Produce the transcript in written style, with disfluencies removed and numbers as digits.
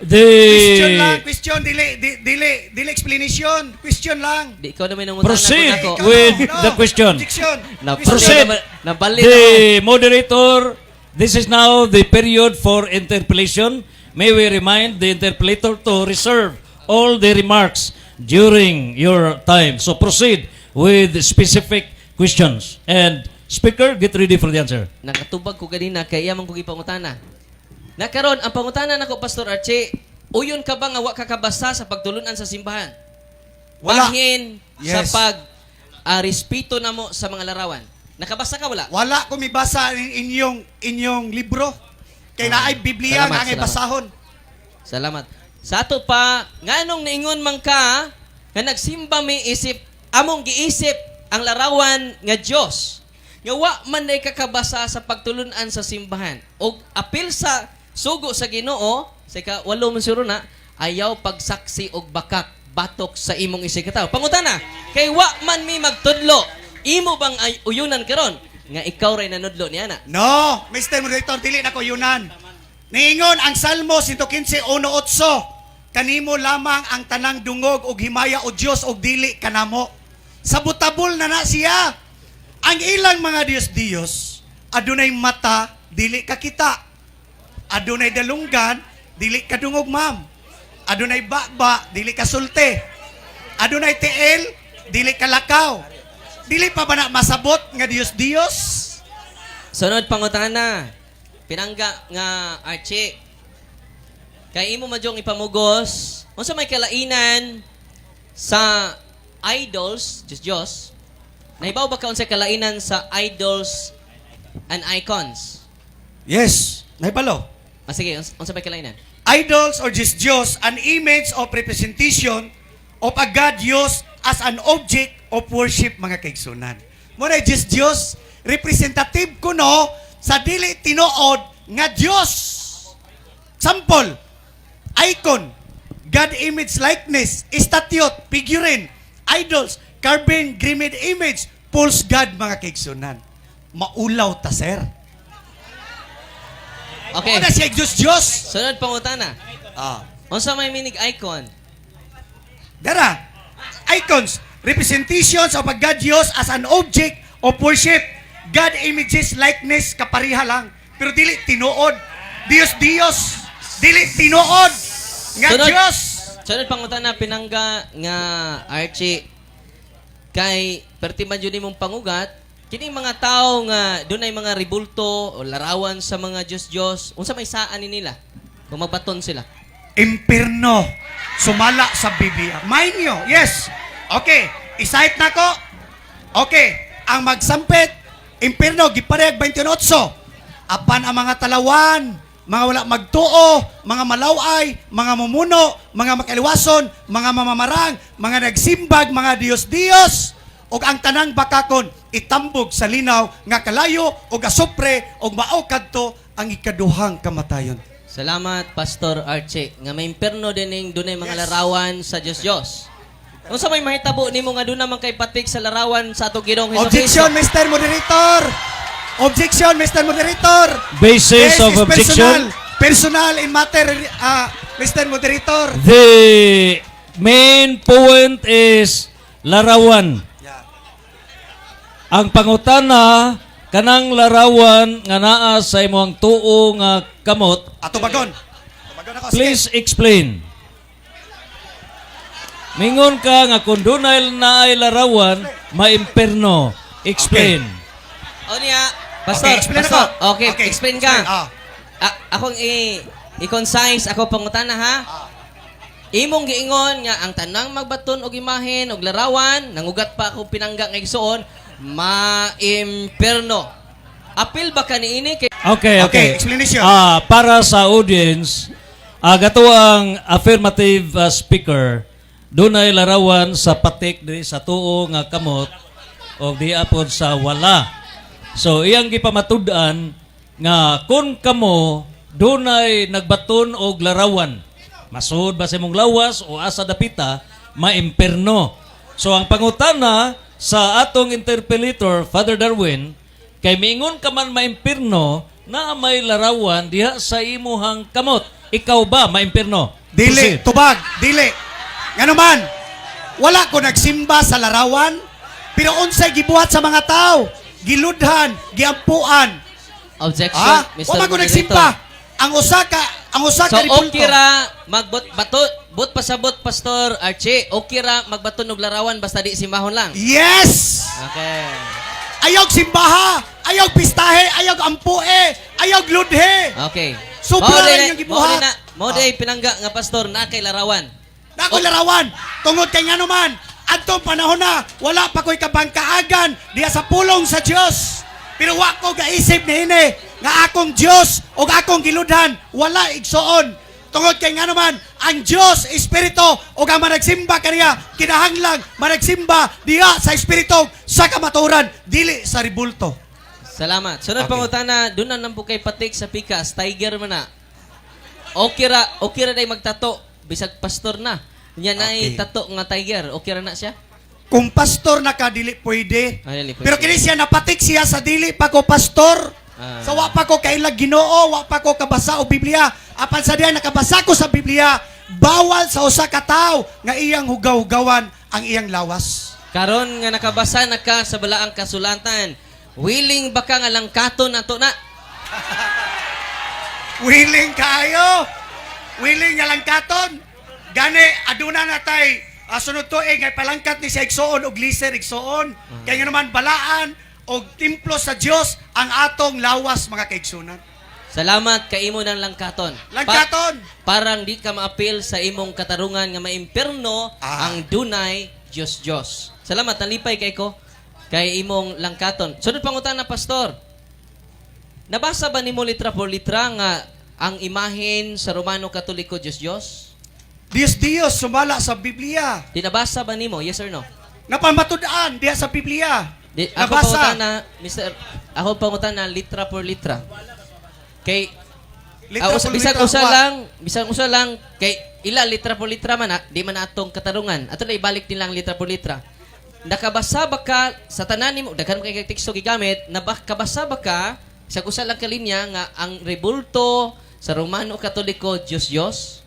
The Question lang, question, dili, dili, dili explanation. Question lang. Di ikaw na may nangutana Proceed ko nako. Ikaw, with no, the question. Objection. Na Proceed. Nabali. The moderator, this is now the period for interpellation. May we remind the interpellator to reserve all the remarks during your time. So proceed with specific questions. And speaker, get ready for the answer. Nakatubag ko ganina kay iya man ko gipangutana. Nakaron ang pangutana nako, Pastor Archie, uyon ka ba nga wa ka kabasa sa pagtulunan sa simbahan? Wala. Bahin sa Yes. pag respeto namo sa mga larawan. Nakabasa ka wala? Wala ko mibasa ang inyong inyong libro. Kay naay Biblia Salamat, nga angay salamat. basahon. Salamat. Sa ato pa, nganong naingon man ka nga nagsimba mi isip among giisip ang larawan nga Dios, nga wa man nay kakabasa sa pagtulunan sa simbahan og apil sa sugo sa Ginoo sa ika-8 man siguro na ayaw pagsaksi og bakak batok sa imong isigkatawo. Pangutana, kay wa man mi magtudlo, imo bang ay uyunan karon nga ikaw ray nanudlo niya na? No, Mr. Moderator, dili na ko yunan. Niingon ang Salmo 115:1-8, "Kanimo lamang ang tanang dungog ug himaya, o Dios, ug dili kanamo." Sabutabol na na siya. Ang ilang mga Diyos-Diyos, adunay mata, dili kakita. Adunay dalunggan, dili kadungog, ma'am. Adunay baba, dili kasulti. Adunay tiil, dili kalakaw. Dili pa ba na masabot nga Diyos-Diyos? Sunod pangutana. Pinangga nga Archie. Kay imo madyong ipamugos, unsa may kalainan sa idols, Diyos Diyos? Nahibaw ba ka unsay kalainan sa idols and icons? Yes, nahibalo. Ah, sige, unsa may kalainan? Idols or just Diyos, an image of representation of a God used as an object of worship, mga kaigsunan. Mo na Diyos Diyos, representative kuno sa dili tinuod nga Diyos. Sample, icon, God image likeness, statue, figurine, idols, carven, engraved image, false God, mga kaigsunan. Maulaw ta, sir. Okay. Mo na siya Diyos Diyos. Sunod pangutana. Ah. Unsa may meaning icon? Dara, icons, representations of a God used as an object of worship. God images, likeness, kapariha lang. Pero dili tinuod. Diyos Diyos. Dili tinuod nga Sunod. Diyos. Sunod pangutana, pinangga nga Archie. Kay perti man jud nimong pangugat kining mga tao nga dunay mga ribulto o larawan sa mga Diyos-Diyos, unsa may saan ni nila kung magbaton sila? Impirno. Sumala sa Biblia. Mind you, yes. Okay, i-cite na ko. Okay, ang magsampit, impirno, giparehag 28. Apan ang mga talawan, mga wala magtuo, mga malaway, mga mumuno, mga makaliwason, mga mamamarang, mga nagsimbag, mga Diyos-Diyos, ug ang tanang bakakon itambog sa linaw nga kalayo ug asupre ug mao kadto ang ikaduhang kamatayon. Salamat, Pastor Archie, nga may imperno dining dunay mga Yes. larawan sa Diyos-Diyos. Unsa may mahitabo nimo nga duna man kay patik sa larawan sa atong Ginoong Hesus? Objection, Mr. Moderator! Objection, Mr. Moderator! Basis This of is objection. personal. Personal in matter, Mr. Moderator. The main point is larawan. Ang pangutana, kanang larawan nga naa sa imong tuo nga kamot, Ato bagon. Tubagon ako. Sige. Please explain. Mingon ka nga kung dunay naay larawan, maimperno. Explain. O niya, Pastor, Okay, explain Pastor. ako. Okay, explain ka. Ah. Ah, akong i-concise ako pangutana ha. Imong giingon nga ang tanang magbaton og imahen og larawan, nangugat pa ako, pinangga nga igsuon, maimperno. Apil ba ka niini kay Okay. Okay, Okay. explanation. Ah, para sa audience, gato ang affirmative speaker, dunay larawan sa patik diri sa tuo nga kamot o di apod sa wala. So iyang gipamatud-an nga kung kamo dunay nagbaton og larawan, masud ba sa imong lawas o asa dapita, maimperno. So ang pangutana sa atong interpellator, Father Darwin, kay miingon ka man maimpirno na may larawan diha sa imuhang kamot. Ikaw ba maimpirno? Dili, Proceed. tubag, dili. Ngano man, wala ko nagsimba sa larawan, pero unsay gibuhat sa mga tao? Giludhan, giampuan. Objection, Ah, Mr. wa man ko Moderator. nagsimba. Ang usa So ka rebulto. okay ra magbot bato bot pasabot, Pastor Archie. Okay ra magbato og larawan basta di simbahon lang. Yes! Okay. Ayaw simbaha, ayaw pistahe, ayaw ampue, ayaw ludhe. Okay. Sobra Mao lang day yung gibuhat. Mao na, mao day pinangga nga pastor na kay larawan. Na ako Oh. larawan, tungod kay ngano man, adtong panahon na, wala pa ko'y kabangkaagan diya sa pulong sa Dios. Pero wa ko gaisip niini nga akong Dios o akong giludhan wala igsoon. Tungod kay ngano man, ang Dios espiritu ug ang managsimba kaniya kinahanglang managsimba diha sa espiritu sa kamatuoran, dili sa ribulto. Salamat. Sunod Okay. pangutana, doon na po kay patik sa pikas, tiger man na. Okay ra day magtato bisag pastor na. Nya na tato nga tiger, okay ra na siya? Kung pastor na ka, dili pwede. Ah, dili pwede. Pero kini siya, napatik siya sa dili pa ko pastor. Ah. Sa wa pa ko kailag Ginoo, wa pa ko kabasa og Biblia. Apan sa diya nakabasa ko sa Biblia, bawal sa usa ka tawo nga iyang hugaw-hugawan ang iyang lawas. Karon nga nakabasa na ka sa balaang kasulatan, willing ba ka nga langkaton ato na? Willing kayo. Willing nga langkaton. Gani aduna na tay sunod tuig nga palangkat ni siya igsuon og liser igsuon. Kay nga naman balaan og templo sa Dios ang atong lawas, mga kaigsunan. Salamat kay imo ng langkaton. Langkaton. Parang di ka maapil sa imong katarungan nga maimpirno ang dunay Dios Dios. Salamat, nalipay kay ko kay imong langkaton. Sunod pangutana, pastor. Nabasa ba nimo litra por litra nga ang imahen sa Romano Katoliko Dios Dios? Dios Dios sumala sa Biblia. Di nabasa ba nimo? Yes or no? Napamatud-an diha sa Biblia. Di, ako Nabasa. pangutana, Mr. Ako pangutana litra por litra. Kay Litra por bisag litra, usa wa. lang, bisag usa lang kay ila litra por litra man di man atong katarungan. Ato na ibalik nilang litra por litra. Nakabasa ba ka sa tanan nimo, daghan kay teksto gigamit, nabasa ba ka bisag usa lang ka linya nga ang rebulto sa Romano Katoliko Dios Dios?